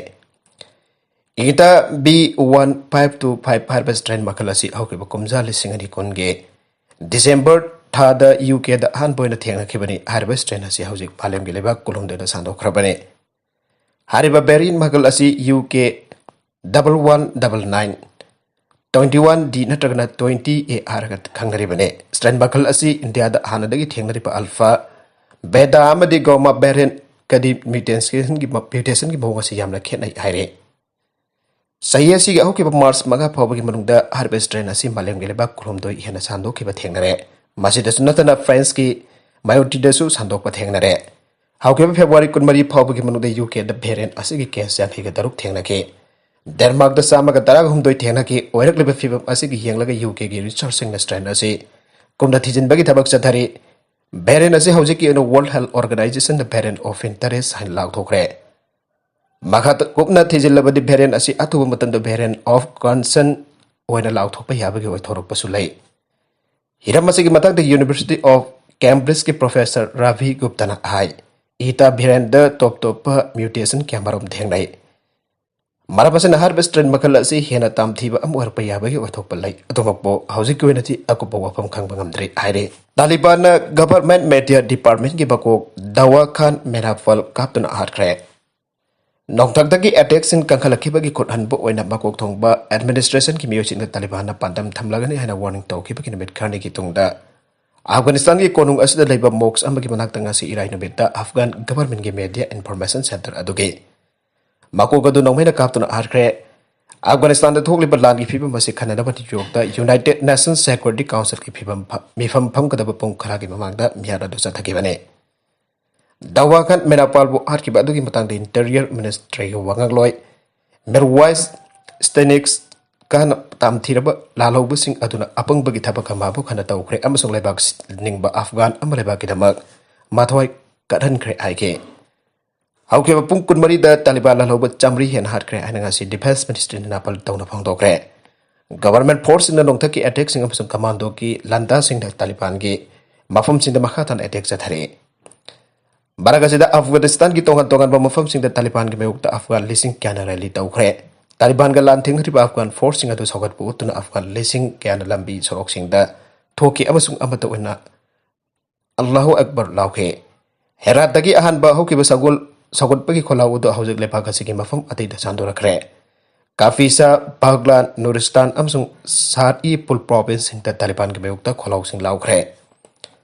ꯏꯇꯥ B one five two five ꯍꯥꯏꯔꯤꯕ ꯁ꯭ꯇ꯭ꯔꯦꯟ ꯃꯈꯜ ꯑꯁꯤ ꯍꯧꯈꯤꯕ ꯀꯨꯝꯖꯥ ꯂꯤꯁꯤꯡ ꯑꯅꯤ ꯀꯨꯟꯒꯤ ꯗꯤꯁꯦꯝꯕꯔ ꯊꯥꯗ ꯌꯨ ꯀꯦꯗ ꯑꯍꯥꯟꯕ ꯑꯣꯏꯅ ꯊꯦꯡꯅꯈꯤꯕꯅꯤ꯫ ꯍꯥꯏꯔꯤꯕ ꯁ꯭ꯇ꯭ꯔꯦꯟ ꯑꯁꯤ ꯍꯧꯖꯤꯛ ꯃꯥꯂꯦꯝꯒꯤ ꯂꯩꯕꯥꯛ ꯀꯨꯟꯍꯨꯝꯗꯣꯏꯗ ꯁꯟꯗꯣꯛꯈ꯭ꯔꯕꯅꯤ꯫ ꯍꯥꯏꯔꯤꯕ ꯚꯦꯔꯤꯌꯦꯟꯠ ꯃꯈꯜ ꯑꯁꯤ U K double one double nine twenty one D ꯅꯠꯇ꯭ꯔꯒꯅ ꯇ꯭ꯋꯦꯟꯇꯤ ꯑꯦ ꯍꯥꯏꯔꯒ ꯈꯪꯅꯔꯤꯕꯅꯤ꯫ ꯁ꯭ꯇ꯭ꯔꯦꯟ ꯃꯈꯜ ꯑꯁꯤ ꯏꯟꯗꯤꯌꯥꯗ ꯍꯥꯟꯅꯗꯒꯤ ꯊꯦꯡꯅꯔꯤꯕ ꯑꯜꯐꯥ, ꯕꯦꯇꯥ ꯑꯃꯗꯤ ꯒꯥꯃꯥ ꯚꯦꯔꯤꯌꯦꯟꯠꯀꯗꯤ ꯃ꯭ꯌꯨꯇꯦꯁꯟꯒꯤ, ꯃ꯭ꯌꯨꯇꯦꯁꯟꯒꯤ ꯃꯑꯣꯡ ꯑꯁꯤ ꯌꯥꯝꯅ ꯈꯦꯠꯅꯩ ꯍꯥꯏꯔꯤ꯫ ꯆꯍꯤ ꯑꯁꯤꯒꯤ ꯍꯧꯈꯤꯕ ꯃꯥꯔꯆ ꯃꯉꯥ ꯐꯥꯎꯕꯒꯤ ꯃꯅꯨꯡꯗ ꯍꯥꯏꯔꯤꯕ ꯁ꯭ꯇ꯭ꯔꯦꯟ ꯑꯁꯤ ꯃꯥꯂꯦꯝꯒꯤ ꯂꯩꯕꯥꯛ ꯀꯨꯟꯍꯨꯝꯗꯣꯏ ꯍꯦꯟꯅ ꯁꯟꯗꯣꯛꯈꯤꯕ ꯊꯦꯡꯅꯔꯦ꯫ ꯃꯁꯤꯗꯁꯨ ꯅꯠꯇꯅ ꯐ꯭ꯔꯦꯟꯁꯀꯤ ꯃꯥꯌꯣꯇꯤꯗꯁꯨ ꯁꯟꯗꯣꯛꯄ ꯊꯦꯡꯅꯔꯦ꯫ ꯍꯧꯈꯤꯕ ꯐꯦꯕ꯭ꯔꯨꯋꯥꯔꯤ ꯀꯨꯟꯃꯔꯤ ꯐꯥꯎꯕꯒꯤ ꯃꯅꯨꯡꯗ ꯌꯨ ꯀꯦꯗ ꯚꯦꯔꯤꯌꯦꯟꯠ ꯑꯁꯤꯒꯤ ꯀꯦꯁ ꯌꯥꯡꯈꯩꯒ ꯇꯔꯨꯛ ꯊꯦꯡꯅꯈꯤ꯫ ꯗꯦꯟꯃꯥꯔꯛꯇ ꯆꯥꯝꯃꯒ ꯇꯔꯥꯍꯨꯝꯗꯣꯏ ꯊꯦꯡꯅꯈꯤ꯫ ꯑꯣꯏꯔꯛꯂꯤꯕ ꯐꯤꯕꯝ ꯑꯁꯤꯒꯤ ꯌꯦꯡꯂꯒ ꯌꯨ ꯀꯦꯒꯤ ꯔꯤꯁꯔꯆꯁꯤꯡꯅ ꯁ꯭ꯇ꯭ꯔꯦꯟ ꯑꯁꯤ ꯀꯨꯞꯅ ꯊꯤꯖꯤꯟꯕꯒꯤ ꯊꯕꯛ ꯆꯠꯊꯔꯤ꯫ ꯚꯦꯔꯤꯌꯦꯟꯠ ꯑꯁꯤ ꯍꯧꯖꯤꯛꯀꯤ ꯑꯣꯏꯅ ꯋꯥꯔꯜꯗ ꯍꯦꯜꯊ ꯑꯣꯔꯒꯅꯥꯏꯖꯦꯁꯟꯅ variant of interest ꯍꯥꯏꯅ ꯂꯥꯎꯊꯣꯛꯈ꯭ꯔꯦ꯫ ꯃꯈꯥ ꯀꯨꯞꯅ ꯊꯤꯖꯤꯜꯂꯕꯗꯤ ꯚꯦꯔꯤꯌꯦꯟꯠ ꯑꯁꯤ ꯑꯊꯨꯕ ꯃꯇꯝꯗ variant of concern ꯑꯣꯏꯅ ꯂꯥꯎꯊꯣꯛꯄ ꯌꯥꯕꯒꯤ ꯑꯣꯏꯊꯣꯔꯛꯄꯁꯨ ꯂꯩ꯫ ꯍꯤꯔꯝ ꯑꯁꯤꯒꯤ ꯃꯇꯥꯡꯗ University of Cambridgeꯀꯤ professor ꯔꯥꯚꯤ ꯒꯨꯞꯇꯅ ꯍꯥꯏ, ꯏꯇꯥ variantꯗ ꯇꯣꯞ ꯇꯣꯞꯄ mutation ꯀꯌꯥꯃꯔꯨꯝ ꯊꯦꯡꯅꯩ꯫ ꯃꯔꯝ ꯑꯁꯤꯅ ꯍꯥꯏꯔꯤꯕ ꯁ꯭ꯇ꯭ꯔꯦꯟ ꯃꯈꯜ ꯑꯁꯤ ꯍꯦꯟꯅ ꯇꯝꯊꯤꯕ ꯑꯃ ꯑꯣꯏꯔꯛꯄ ꯌꯥꯕꯒꯤ ꯑꯣꯏꯊꯣꯛꯄ ꯂꯩ꯫ ꯑꯗꯨꯃꯛꯄꯨ ꯍꯧꯖꯤꯛꯀꯤ ꯑꯣꯏꯅꯗꯤ ꯑꯀꯨꯞꯄ ꯋꯥꯐꯝ ꯈꯪꯕ ꯉꯝꯗ꯭ꯔꯤ ꯍꯥꯏꯔꯤ꯫ ꯇꯥꯂꯤꯕꯥꯟꯅ government media departmentꯀꯤ ꯃꯀꯣꯛ ꯗꯋꯥ ꯈꯥꯟ ꯃꯦꯅꯥꯐꯜ ꯀꯥꯞꯇꯨꯅ ꯍꯥꯠꯈ꯭ꯔꯦ꯫ ꯅꯣꯡꯊꯛꯇꯒꯤ attackꯁꯤꯡ ꯀꯟꯈꯠꯂꯛꯈꯤꯕꯒꯤ ꯈꯨꯠꯍꯟꯕ ꯑꯣꯏꯅ ꯃꯀꯣꯛ ꯊꯣꯡꯕ administrationꯒꯤ ꯃꯤꯑꯣꯏꯁꯤꯡꯗ ꯇꯥꯂꯤꯕꯥꯟꯅ ꯄꯥꯟꯗꯝ ꯊꯝꯂꯒꯅꯤ ꯍꯥꯏꯅ warning ꯇꯧꯈꯤꯕꯒꯤ ꯅꯨꯃꯤꯠ ꯈꯔꯅꯤꯒꯤ ꯇꯨꯡꯗ ꯑꯐꯒꯥꯅꯤꯁꯇꯥꯟꯒꯤ ꯀꯣꯅꯨꯡ ꯑꯁꯤꯗ ꯂꯩꯕ mosque ꯑꯃꯒꯤ ꯃꯅꯥꯛꯇ ꯉꯁꯤ ꯏꯔꯥꯏ ꯅꯨꯃꯤꯠꯇ Afghan governmentꯀꯤ media information centre ꯑꯗꯨꯒꯤ ꯃꯀꯣꯛ ꯑꯗꯨ ꯅꯣꯡꯃꯩꯅ ꯀꯥꯞꯇꯨꯅ ꯍꯥꯠꯈ꯭ꯔꯦ꯫ ꯑꯐꯒꯥꯅꯤꯁꯇꯥꯟꯗ ꯊꯣꯛꯂꯤꯕ ꯂꯥꯟꯒꯤ ꯐꯤꯕꯝ ꯑꯁꯤ ꯈꯟꯅꯅꯕ ꯅ꯭ꯌꯨ ꯌꯣꯔꯛꯇ United Nations Security Councilꯒꯤ ꯐꯤꯕꯝ ꯐ-, ꯃꯤꯐꯝ ꯐꯝꯒꯗꯕ ꯄꯨꯡ ꯈꯔꯒꯤ ꯃꯃꯥꯡꯗ ꯃꯤꯍꯥꯠ ꯑꯗꯨ ꯆꯠꯊꯈꯤꯕꯅꯤ꯫ ꯗꯋꯥ ꯈꯥꯟ ꯃꯦꯅꯥꯄꯥꯜꯕꯨ ꯍꯥꯠꯈꯤꯕ ꯑꯗꯨꯒꯤ ꯃꯇꯥꯡꯗ Interior Ministryꯒꯤ ꯋꯥꯉꯥꯡꯂꯣꯏ ꯃꯤꯔꯋꯥꯏꯁ ꯁ꯭ꯇꯦꯅꯤꯛꯁꯀꯥꯟ ꯇꯝꯊꯤꯔꯕ ꯂꯥꯜꯍꯧꯕꯁꯤꯡ ꯑꯗꯨꯅ ꯑꯄꯪꯕꯒꯤ ꯊꯕꯛ ꯑꯃꯕꯨ ꯍꯟꯅ ꯇꯧꯈ꯭ꯔꯦ ꯑꯃꯁꯨꯡ ꯂꯩꯕꯥꯛ ꯅꯤꯡꯕ ꯑꯐꯒꯥꯟ ꯑꯃ ꯂꯩꯕꯥꯛꯀꯤꯗꯃꯛ ꯃꯊ꯭ꯋꯥꯏ ꯀꯠꯍꯟꯈ꯭ꯔꯦ ꯍꯥꯏꯈꯤ꯫ ꯍꯧꯈꯤꯕ ꯄꯨꯡ ꯀꯨꯟꯃꯔꯤꯗ ꯇꯥꯂꯤꯕꯥꯟ ꯂꯥꯜꯍꯧꯕ ꯆꯥꯃꯔꯤ ꯍꯦꯟꯅ ꯍꯥꯠꯈ꯭ꯔꯦ ꯍꯥꯏꯅ ꯉꯁꯤ Defence Ministryꯅ ꯅꯥꯄꯜ ꯇꯧꯅ ꯐꯣꯡꯗꯣꯛꯈ꯭ꯔꯦ꯫ Government forceꯁꯤꯡꯅ ꯅꯣꯡꯊꯛꯀꯤ attackꯁꯤꯡ ꯑꯃꯁꯨꯡ commandoꯒꯤ ꯂꯥꯟꯗꯥꯁꯤꯡꯅ ꯇꯥꯂꯤꯕꯥꯟꯒꯤ ꯃꯐꯝꯁꯤꯡꯗ ꯃꯈꯥ ꯇꯥꯅ attack ꯆꯠꯊꯔꯤ꯫ ꯃꯔꯛ ꯑꯁꯤꯗ ꯑꯐꯒꯥꯅꯤꯁꯇꯥꯟꯒꯤ ꯇꯣꯉꯥꯟ ꯇꯣꯉꯥꯟꯕ ꯃꯐꯝꯁꯤꯡꯗ ꯇꯥꯂꯤꯕꯥꯟꯒꯤ ꯃꯥꯌꯣꯛꯇ ꯑꯐꯒꯥꯟ ꯂꯤꯁꯤꯡ ꯀꯌꯥꯅ rally ꯇꯧꯈ꯭ꯔꯦ꯫ ꯇꯥꯂꯤꯕꯥꯟꯒ ꯂꯥꯟ ꯊꯦꯡꯅꯔꯤꯕ ꯑꯐꯒꯥꯟ forceꯁꯤꯡ ꯑꯗꯨ ꯁꯧꯒꯠꯄ ꯎꯠꯇꯨꯅ ꯑꯐꯒꯥꯟ ꯂꯤꯁꯤꯡ ꯀꯌꯥꯅ ꯂꯝꯕꯤ ꯁꯣꯔꯣꯛꯁꯤꯡꯗ ꯊꯣꯛꯈꯤ ꯑꯃꯁꯨꯡ ꯑꯃꯠꯇ ꯑꯣꯏꯅ "ꯑꯜꯂꯥꯍꯨ ꯑꯛꯕꯔ" ꯂꯥꯎꯈꯤ꯫ ꯍꯦꯔꯥꯠꯇꯒꯤ ꯑꯍꯥꯟꯕ ꯍꯧꯈꯤꯕ ꯁꯒꯣꯜ-, ꯁꯧꯒꯠꯄꯒꯤ ꯈꯣꯜꯂꯥꯎ ꯑꯗꯨ ꯍꯧꯖꯤꯛ ꯂꯩꯕꯥꯛ ꯑꯁꯤꯒꯤ ꯃꯐꯝ ꯑꯇꯩꯗ ꯁꯟꯗꯣꯔꯛꯈ꯭ꯔꯦ꯫ ꯀꯥꯐꯤꯁꯥ, ꯕꯥꯒꯂꯥꯟ, ꯅꯨꯔꯤꯁꯇꯥꯟ ꯑꯃꯁꯨꯡ ꯁꯥꯔ-ꯏ ꯄꯨꯜ provinceꯁꯤꯡꯗ ꯇꯥꯂꯤꯕꯥꯟꯒꯤ ꯃꯥꯌꯣꯛꯇ ꯈꯣꯜꯂꯥꯎꯁꯤꯡ ꯂꯥꯎꯈ꯭ꯔꯦ꯫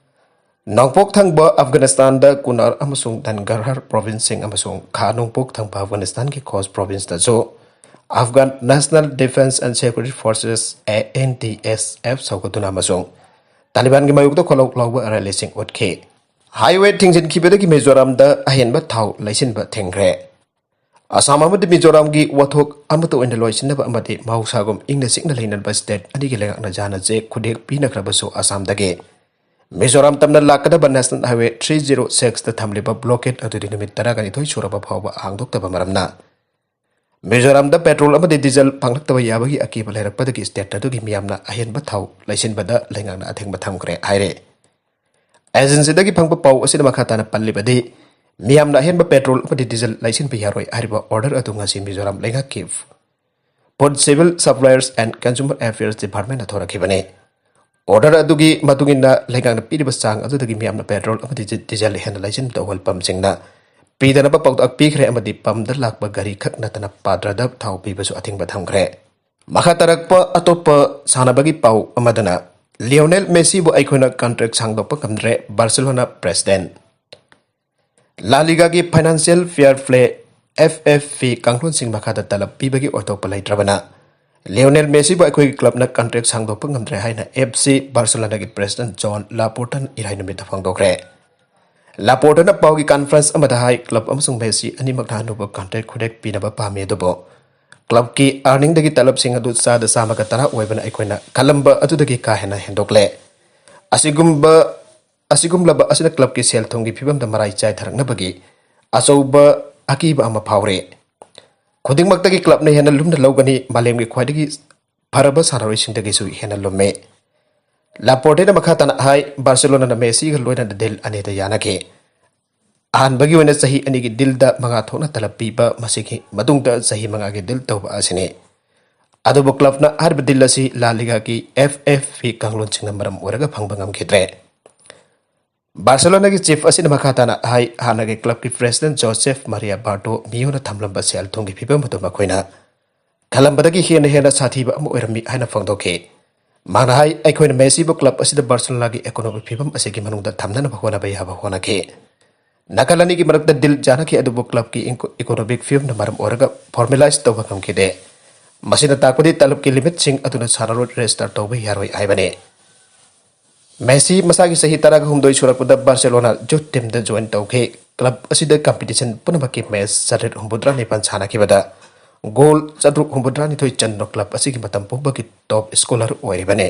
ꯅꯣꯡꯄꯣꯛ ꯊꯪꯕ ꯑꯐꯒꯥꯅꯤꯁꯇꯥꯟꯗ ꯀꯨꯅꯥꯔ ꯑꯃꯁꯨꯡ ꯙꯟꯒꯔꯍꯔ provinceꯁꯤꯡ ꯑꯃꯁꯨꯡ ꯈꯥ ꯅꯣꯡꯄꯣꯛ ꯊꯪꯕ ꯑꯐꯒꯥꯅꯤꯁꯇꯥꯟꯒꯤ ꯈꯣꯁ provinceꯇꯁꯨ Afghan National Defense and Security Forces, ANDSF, ꯁꯧꯒꯠꯇꯨꯅ ꯑꯃꯁꯨꯡ ꯇꯥꯂꯤꯕꯥꯟꯒꯤ ꯃꯥꯌꯣꯛꯇ ꯈꯣꯜꯂꯥꯎ ꯂꯥꯎꯕ rallyꯁꯤꯡ ꯎꯠꯈꯤ꯫ ꯍꯥꯏꯋꯦ ꯊꯤꯡꯖꯤꯟꯈꯤꯕꯗꯒꯤ ꯃꯤꯖꯣꯔꯥꯝꯗ ꯑꯍꯦꯟꯕ ꯊꯥꯎ ꯂꯩꯁꯤꯟꯕ ꯊꯤꯡꯈ꯭ꯔꯦ꯫ ꯑꯁꯥꯝ ꯑꯃꯗꯤ ꯃꯤꯖꯣꯔꯥꯝꯒꯤ ꯋꯥꯊꯣꯛ ꯑꯃꯠꯇ ꯑꯣꯏꯅ ꯂꯣꯏꯁꯤꯟꯅꯕ ꯑꯃꯗꯤ ꯃꯍꯧꯁꯥꯒꯨꯝ ꯏꯪꯅ ꯆꯤꯛꯅ ꯂꯩꯅꯕ ꯁ꯭ꯇꯦꯠ ꯑꯅꯤꯒꯤ ꯂꯩꯉꯥꯛꯅ ꯌꯥꯅ ꯆꯦ ꯈꯨꯗꯦꯛ ꯄꯤꯅꯈ꯭ꯔꯕꯁꯨ ꯑꯁꯥꯝꯗꯒꯤ ꯃꯤꯖꯣꯔꯥꯝ ꯇꯝꯅ ꯂꯥꯛꯀꯗꯕ ꯅꯦꯁꯅꯦꯜ ꯍꯥꯏꯋꯦ ꯊ꯭ꯔꯤ ꯖꯤꯔꯣ ꯁꯤꯛꯁꯇ ꯊꯝꯂꯤꯕ ꯕ꯭ꯂꯣꯀꯦꯠ ꯑꯗꯨꯗꯤ ꯅꯨꯃꯤꯠ ꯇꯔꯥꯒ ꯅꯤꯊꯣꯏ ꯁꯨꯔꯕ ꯐꯥꯎꯕ ꯍꯥꯡꯗꯣꯛꯇꯕ ꯃꯔꯝꯅ ꯃꯤꯖꯣꯔꯥꯝꯗ ꯄꯦꯇ꯭ꯔꯣꯜ ꯑꯃꯗꯤ ꯗꯤꯖꯜ ꯐꯪꯂꯛꯇꯕ ꯌꯥꯕꯒꯤ ꯑꯀꯤꯕ ꯂꯩꯔꯛꯄꯗꯒꯤ ꯁ꯭ꯇꯦꯠ ꯑꯗꯨꯒꯤ ꯃꯤꯌꯥꯝꯅ ꯑꯍꯦꯟꯕ ꯊꯥꯎ ꯂꯩꯁꯤꯟꯕꯗ ꯂꯩꯉꯥꯛꯅ ꯑꯊꯤꯡꯕ ꯊꯝꯈ꯭ꯔꯦ ꯍꯥꯏꯔꯦ꯫ ꯑꯦꯖꯦꯟꯁꯤꯗꯒꯤ ꯐꯪꯕ ꯄꯥꯎ ꯑꯁꯤꯅ ꯃꯈꯥ ꯇꯥꯅ ꯄꯜꯂꯤꯕꯗꯤ, ꯃꯤꯌꯥꯝꯅ ꯑꯍꯦꯟꯕ ꯄꯦꯇ꯭ꯔꯣꯜ ꯑꯃꯗꯤ ꯗꯤꯖꯜ ꯂꯩꯁꯤꯟꯕ ꯌꯥꯔꯣꯏ ꯍꯥꯏꯔꯤꯕ ꯑꯣꯔꯗꯔ ꯑꯗꯨ ꯉꯁꯤ ꯃꯤꯖꯣꯔꯥꯝ ꯂꯩꯉꯥꯛꯀꯤ Food, Civil Supplies and Consumer Affairs Department ꯊꯣꯔꯛꯈꯤꯕꯅꯤ꯫ ꯑꯣꯔꯗꯔ ꯑꯗꯨꯒꯤ ꯃꯇꯨꯡ ꯏꯟꯅ ꯂꯩꯉꯥꯛꯅ ꯄꯤꯔꯤꯕ ꯆꯥꯡ ꯑꯗꯨꯗꯒꯤ ꯃꯤꯌꯥꯝꯅ ꯄꯦꯇ꯭ꯔꯣꯜ ꯑꯃꯗꯤ ꯗꯤ-, ꯗꯤꯖꯜ ꯍꯦꯟꯅ ꯂꯩꯁꯤꯟꯕꯗ ꯑꯣꯏꯜ ꯄꯝꯁꯤꯡꯅ ꯄꯤꯗꯅꯕ ꯄꯥꯎꯇꯥꯛ ꯄꯤꯈ꯭ꯔꯦ ꯑꯃꯗꯤ ꯄꯝꯗ ꯂꯥꯛꯄ ꯒꯥꯔꯤ ꯈꯛ ꯅꯠꯇꯅ ꯄꯥꯇ꯭ꯔꯗ ꯊꯥꯎ ꯄꯤꯕꯁꯨ ꯑꯊꯤꯡꯕ ꯊꯝꯈ꯭ꯔꯦ꯫ ꯃꯈꯥ ꯇꯥꯔꯛꯄ ꯑꯇꯣꯞꯄ ꯁꯥꯟꯅꯕꯒꯤ ꯄꯥꯎ ꯑꯃꯗꯅ, ꯂꯤꯑꯣꯅꯦꯜ ꯃꯦꯁꯤꯕꯨ ꯑꯩꯈꯣꯏꯅ ꯀꯟꯇ꯭ꯔꯦꯛ ꯁꯥꯡꯗꯣꯛꯄ ꯉꯝꯗ꯭ꯔꯦ, ꯕꯥꯔꯁꯦꯂꯣꯅꯥ ꯄ꯭ꯔꯦꯁꯤꯗꯦꯟ꯫ ꯂꯥ ꯂꯤꯒꯥꯒꯤ financial fair play, F F P, ꯀꯥꯡꯂꯣꯟꯁꯤꯡ ꯃꯈꯥꯗ ꯇꯂꯕ ꯄꯤꯕꯒꯤ ꯑꯣꯏꯊꯣꯛꯄ ꯂꯩꯇ꯭ꯔꯕꯅ ꯂꯤꯑꯣꯅꯦꯜ ꯃꯦꯁꯤꯕꯨ ꯑꯩꯈꯣꯏꯒꯤ ꯀ꯭ꯂꯕꯅ ꯀꯟꯇ꯭ꯔꯦꯛ ꯁꯥꯡꯗꯣꯛꯄ ꯉꯝꯗ꯭ꯔꯦ ꯍꯥꯏꯅ ꯑꯦꯐ ꯁꯤ ꯕꯥꯔꯁꯦꯂꯣꯅꯥꯒꯤ ꯄ꯭ꯔꯦꯁꯤꯗꯦꯟ ꯖꯣꯟ ꯂꯥꯄꯣꯔꯇꯥꯅ ꯏꯔꯥꯏ ꯅꯨꯃꯤꯠꯇ ꯐꯣꯡꯗꯣꯛꯈ꯭ꯔꯦ꯫ ꯂꯥꯄꯣꯔꯇꯥꯅ ꯄꯥꯎꯒꯤ ꯀꯟꯐꯔꯦꯟꯁ ꯑꯃꯗ ꯍꯥꯏ, ꯀ꯭ꯂꯕ ꯑꯃꯁꯨꯡ ꯃꯦꯁꯤ ꯑꯅꯤꯃꯛꯅ ꯑꯅꯧꯕ ꯀꯟꯇ꯭ꯔꯦꯛ ꯈꯨꯗꯦꯛ ꯄꯤꯅꯕ ꯄꯥꯝꯃꯤ, ꯑꯗꯨꯕꯨ ꯀ꯭ꯂꯕꯀꯤ ꯑꯥꯔꯅꯤꯡꯗꯒꯤ ꯇꯂꯕꯁꯤꯡ ꯑꯗꯨ ꯆꯥꯗ ꯆꯥꯝꯃꯒ ꯇꯔꯥ ꯑꯣꯏꯕꯅ ꯑꯩꯈꯣꯏꯅ ꯈꯜꯂꯝꯕ ꯑꯗꯨꯗꯒꯤ ꯀꯥ ꯍꯦꯟꯅ ꯍꯦꯟꯗꯣꯛꯂꯦ꯫ ꯑꯁꯤꯒꯨꯝꯕ, ꯑꯁꯤꯒꯨꯝꯂꯕ ꯑꯁꯤꯅ ꯀ꯭ꯂꯕꯀꯤ ꯁꯦꯜ ꯊꯨꯝꯒꯤ ꯐꯤꯕꯝꯗ ꯃꯔꯥꯏ ꯆꯥꯏꯊꯔꯛꯅꯕꯒꯤ ꯑꯆꯧꯕ ꯑꯀꯤꯕ ꯑꯃ ꯐꯥꯎꯔꯤ꯫ ꯈꯨꯗꯤꯡꯃꯛꯇꯒꯤ ꯀ꯭ꯂꯕꯅ ꯍꯦꯟꯅ ꯂꯨꯝꯅ ꯂꯧꯒꯅꯤ, ꯃꯥꯂꯦꯝꯒꯤ ꯈ꯭ꯋꯥꯏꯗꯒꯤ ꯐꯔꯕ ꯁꯥꯟꯅꯔꯣꯏꯁꯤꯡꯗꯒꯤꯁꯨ ꯍꯦꯟꯅ ꯂꯨꯝꯃꯤ꯫ ꯂꯥꯄꯣꯔꯇꯦꯅ ꯃꯈꯥ ꯇꯥꯅ ꯍꯥꯏ, ꯕꯥꯔꯁꯦꯂꯣꯅꯥꯅ ꯃꯦꯁꯤꯒ ꯂꯣꯏꯅꯅ ꯗꯤꯜ ꯑꯅꯤꯗ ꯌꯥꯅꯈꯤ꯫ ꯑꯍꯥꯟꯕꯒꯤ ꯑꯣꯏꯅ ꯆꯍꯤ ꯑꯅꯤꯒꯤ ꯗꯤꯜꯗ ꯃꯉꯥ ꯊꯣꯛꯅ ꯇꯂꯕ ꯄꯤꯕ, ꯃꯁꯤꯒꯤ ꯃꯇꯨꯡꯗ ꯆꯍꯤ ꯃꯉꯥꯒꯤ ꯗꯤꯜ ꯇꯧꯕ ꯑꯁꯤꯅꯤ꯫ ꯑꯗꯨꯕꯨ ꯀ꯭ꯂꯕꯅ ꯍꯥꯏꯔꯤꯕ ꯗꯤꯜ ꯑꯁꯤ ꯂꯥ ꯂꯤꯒꯥꯒꯤ ꯑꯦꯐ ꯑꯦꯐ ꯄꯤ ꯀꯥꯡꯂꯣꯟꯁꯤꯡꯅ ꯃꯔꯝ ꯑꯣꯏꯔꯒ ꯐꯪꯕ ꯉꯝꯈꯤꯗ꯭ꯔꯦ꯫ ꯕꯥꯔꯁꯦꯂꯣꯅꯥꯒꯤ ꯆꯤꯐ ꯑꯁꯤꯅ ꯃꯈꯥ ꯇꯥꯅ ꯍꯥꯏ, ꯍꯥꯟꯅꯒꯤ ꯀ꯭ꯂꯕꯀꯤ ꯄ꯭ꯔꯦꯁꯤꯗꯦꯟ ꯖꯣꯁꯦꯐ ꯃꯥꯔꯤꯌꯥ ꯕꯥꯔꯇꯣ ꯃꯤꯌꯣꯅ ꯊꯝꯂꯝꯕ ꯁꯦꯜ ꯊꯨꯝꯒꯤ ꯐꯤꯕꯝ ꯑꯗꯨ ꯃꯈꯣꯏꯅ ꯈꯜꯂꯝꯕꯗꯒꯤ ꯍꯦꯟꯅ ꯍꯦꯟꯅ ꯁꯥꯊꯤꯕ ꯑꯃ ꯑꯣꯏꯔꯝꯃꯤ ꯍꯥꯏꯅ ꯐꯣꯡꯗꯣꯛꯈꯤ꯫ ꯃꯥꯅ ꯍꯥꯏ, ꯑꯩꯈꯣꯏꯅ ꯃꯦꯁꯤꯕꯨ ꯀ꯭ꯂꯕ ꯑꯁꯤꯗ ꯕꯥꯔꯁꯦꯂꯣꯅꯥꯒꯤ ꯏꯀꯣꯅꯣꯃꯤꯛ ꯐꯤꯕꯝ ꯑꯁꯤꯒꯤ ꯃꯅꯨꯡꯗ ꯊꯝꯅꯅꯕ ꯍꯣꯠꯅꯕ ꯌꯥꯕ ꯍꯣꯠꯅꯈꯤ꯫ ꯅꯥꯀꯜ ꯑꯅꯤꯒꯤ ꯃꯔꯛꯇ ꯗꯤꯜ ꯌꯥꯅꯈꯤ, ꯑꯗꯨꯕꯨ ꯀ꯭ꯂꯕꯀꯤ ꯏꯟꯀꯣ-, ꯏꯀꯣꯅꯣꯃꯤꯛ ꯐꯤꯕꯝꯅ ꯃꯔꯝ ꯑꯣꯏꯔꯒ ꯐꯣꯔꯃꯦꯂꯥꯏꯖ ꯇꯧꯕ ꯉꯝꯈꯤꯗꯦ꯫ ꯃꯁꯤꯅ ꯇꯥꯛꯄꯗꯤ ꯇꯂꯕꯀꯤ ꯂꯤꯃꯤꯠꯁꯤꯡ ꯑꯗꯨꯅ ꯁꯥꯟꯅꯔꯣꯏ ꯔꯦꯖꯤꯁꯇꯔ ꯇꯧꯕ ꯌꯥꯔꯣꯏ ꯍꯥꯏꯕꯅꯤ꯫ ꯃꯦꯁꯤ ꯃꯁꯥꯒꯤ ꯆꯍꯤ ꯇꯔꯥꯒ ꯍꯨꯝꯗꯣꯏ ꯁꯨꯔꯛꯄꯗ ꯕꯥꯔꯁꯦꯂꯣꯅꯥ ꯌꯨꯠ ꯇꯤꯝꯗ ꯖꯣꯏꯟ ꯇꯧꯈꯤ꯫ ꯀ꯭ꯂꯕ ꯑꯁꯤꯗ ꯀꯝꯄꯤꯇꯤꯁꯟ ꯄꯨꯝꯅꯃꯛꯀꯤ ꯃꯦꯆ ꯆꯥꯇ꯭ꯔꯦꯠ ꯍꯨꯝꯐꯨꯇꯔꯥ ꯅꯤꯄꯥꯟ ꯁꯥꯟꯅꯈꯤꯕꯗ ꯒꯣꯜ ꯆꯥꯇ꯭ꯔꯨꯛ ꯍꯨꯝꯐꯨꯇꯔꯥ ꯅꯤꯊꯣꯏ ꯆꯟꯗꯨꯅ ꯀ꯭ꯂꯕ ꯑꯁꯤꯒꯤ ꯃꯇꯝ ꯄꯨꯝꯕꯒꯤ ꯇꯣꯞ ꯁ꯭ꯀꯣꯂꯔ ꯑꯣꯏꯔꯤꯕꯅꯤ꯫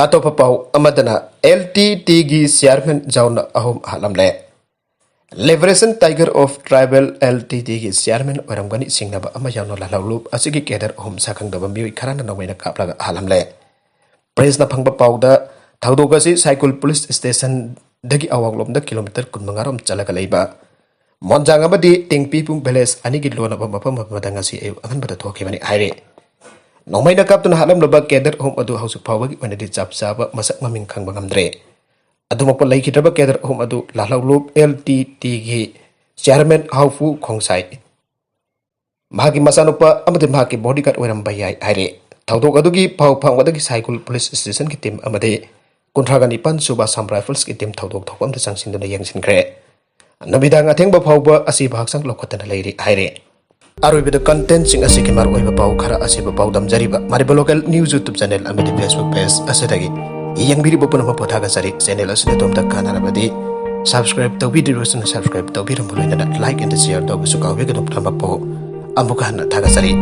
ꯑꯇꯣꯞꯄ ꯄꯥꯎ ꯑꯃꯗꯅ, ꯑꯦꯜ ꯇꯤ ꯇꯤꯒꯤ ꯆꯤꯌꯥꯔꯃꯦꯟ ꯖꯥꯎꯅ ꯑꯍꯨꯝ ꯍꯥꯠꯂꯝꯂꯦ꯫ Liberation Tiger of Tribal, L T T ꯒꯤ ꯆꯤꯌꯥꯔꯃꯦꯟ ꯑꯣꯏꯔꯝꯒꯅꯤ ꯆꯤꯡꯅꯕ ꯑꯃ ꯌꯥꯎꯅ ꯂꯥꯜꯍꯧꯂꯨꯞ ꯑꯁꯤꯒꯤ ꯀꯦꯗꯔ ꯑꯍꯨꯝ ꯁꯛꯈꯪꯗꯕ ꯃꯤꯑꯣꯏ ꯈꯔꯅ ꯅꯣꯡꯃꯩꯅ ꯀꯥꯞꯂꯒ ꯍꯥꯠꯂꯝꯂꯦ꯫ ꯄ꯭ꯔꯦꯁꯅ ꯐꯪꯕ ꯄꯥꯎꯗ, ꯊꯧꯗꯣꯛ ꯑꯁꯤ ꯁꯥꯏꯀꯨꯜ ꯄꯨꯂꯤꯁ ꯁ꯭ꯇꯦꯁꯟꯗꯒꯤ ꯑꯋꯥꯡꯂꯣꯝꯗ ꯀꯤꯂꯣꯃꯤꯇꯔ ꯀꯨꯟꯃꯉꯥ ꯔꯣꯝ ꯆꯠꯂꯒ ꯂꯩꯕ ꯃꯣꯟꯖꯥꯡ ꯑꯃꯗꯤ ꯇꯦꯡꯄꯤꯄꯨꯡ ꯚꯤꯂꯦꯖ ꯑꯅꯤꯒꯤ ꯂꯣꯟꯅꯕ ꯃꯐꯝ ꯑꯃꯗ ꯉꯁꯤ ꯑꯌꯨꯛ ꯑꯉꯟꯕꯗ ꯊꯣꯛꯈꯤꯕꯅꯤ ꯍꯥꯏꯔꯤ꯫ ꯅꯣꯡꯃꯩꯅ ꯀꯥꯞꯇꯨꯅ ꯍꯥꯠꯂꯝꯂꯕ ꯀꯦꯗꯔ ꯑꯍꯨꯝ ꯑꯗꯨ ꯍꯧꯖꯤꯛ ꯐꯥꯎꯕꯒꯤ ꯑꯣꯏꯅꯗꯤ ꯆꯞ ꯆꯥꯕ ꯃꯁꯛ ꯃꯃꯤꯡ ꯈꯪꯕ ꯉꯝꯗ꯭ꯔꯦ꯫ ꯑꯗꯨꯃꯛꯄ ꯂꯩꯈꯤꯗ꯭ꯔꯕ ꯀꯦꯗꯔ ꯑꯍꯨꯝ ꯑꯗꯨ ꯂꯥꯜꯍꯧꯂꯨꯞ L T T ꯒꯤ ꯆꯤꯌꯥꯔꯃꯦꯟ ꯍꯥꯎꯐꯨ ꯈꯣꯡꯁꯥꯏ, ꯃꯍꯥꯛꯀꯤ ꯃꯆꯥꯅꯨꯄꯥ ꯑꯃꯗꯤ ꯃꯍꯥꯛꯀꯤ ꯕꯣꯗꯤꯒꯥꯔꯗ ꯑꯣꯏꯔꯝꯕ ꯌꯥꯏ ꯍꯥꯏꯔꯤ꯫ ꯊꯧꯗꯣꯛ ꯑꯗꯨꯒꯤ ꯄꯥꯎ ꯐꯪꯕꯗꯒꯤ ꯁꯥꯏꯀꯨꯜ ꯄꯨꯂꯤꯁ ꯁ꯭ꯇꯦꯁꯟꯒꯤ ꯇꯤꯝ ꯑꯃꯗꯤ ꯀꯨꯟꯊ꯭ꯔꯥꯒ ꯅꯤꯄꯥꯟ ꯁꯨꯕ ꯑꯁꯥꯝ ꯔꯥꯏꯐꯜꯁꯀꯤ ꯇꯤꯝ ꯊꯧꯗꯣꯛ ꯊꯣꯛꯐꯝꯗ ꯆꯪꯁꯤꯟꯗꯨꯅ ꯌꯦꯡꯁꯤꯟꯈ꯭ꯔꯦ꯫ ꯅꯨꯃꯤꯗꯥꯡ ꯑꯊꯦꯡꯕ ꯐꯥꯎꯕ ꯑꯁꯤꯕ ꯍꯛꯆꯥꯡ ꯂꯧꯈꯠꯇꯅ ꯂꯩꯔꯤ ꯍꯥꯏꯔꯤ꯫ ꯑꯔꯣꯏꯕꯗ ꯀꯟꯇꯦꯟꯁꯤꯡ ꯑꯁꯤꯒꯤ ꯃꯔꯨꯑꯣꯏꯕ ꯄꯥꯎ ꯈꯔ ꯑꯁꯤꯕ ꯄꯥꯎꯗꯝꯖꯔꯤꯕ Manipur local news YouTube channel ꯑꯃꯗꯤ ꯐꯦꯁꯕꯨꯛ ꯄꯦꯖ ꯑꯁꯤꯗꯒꯤ ꯌꯦꯡꯕꯤꯔꯤꯕ ꯄꯨꯝꯅꯃꯛꯄꯨ ꯊꯥꯒꯠꯆꯔꯤ꯫ ꯆꯦꯅꯦꯜ ꯑꯁꯤꯗ ꯑꯗꯣꯝꯗ ꯀꯥꯟꯅꯔꯕꯗꯤ ꯁꯕꯁꯀ꯭ꯔꯥꯏꯕ ꯇꯧꯕꯤꯗ꯭ꯔꯤꯕꯁꯤꯡꯅ ꯁꯕꯁꯀ꯭ꯔꯥꯏꯕ ꯇꯧꯕꯤꯔꯝꯕ ꯂꯣꯏꯅꯅ ꯂꯥꯏꯛ ꯑꯦꯟ ꯁꯤꯌꯔ ꯇꯧꯕꯁꯨ ꯀꯥꯎꯕꯤꯒꯅꯨ꯫ ꯄꯨꯝꯅꯃꯛꯄꯨ ꯑꯃꯨꯛꯀ ꯍꯟꯅ ꯊꯥꯒꯠꯆꯔꯤ꯫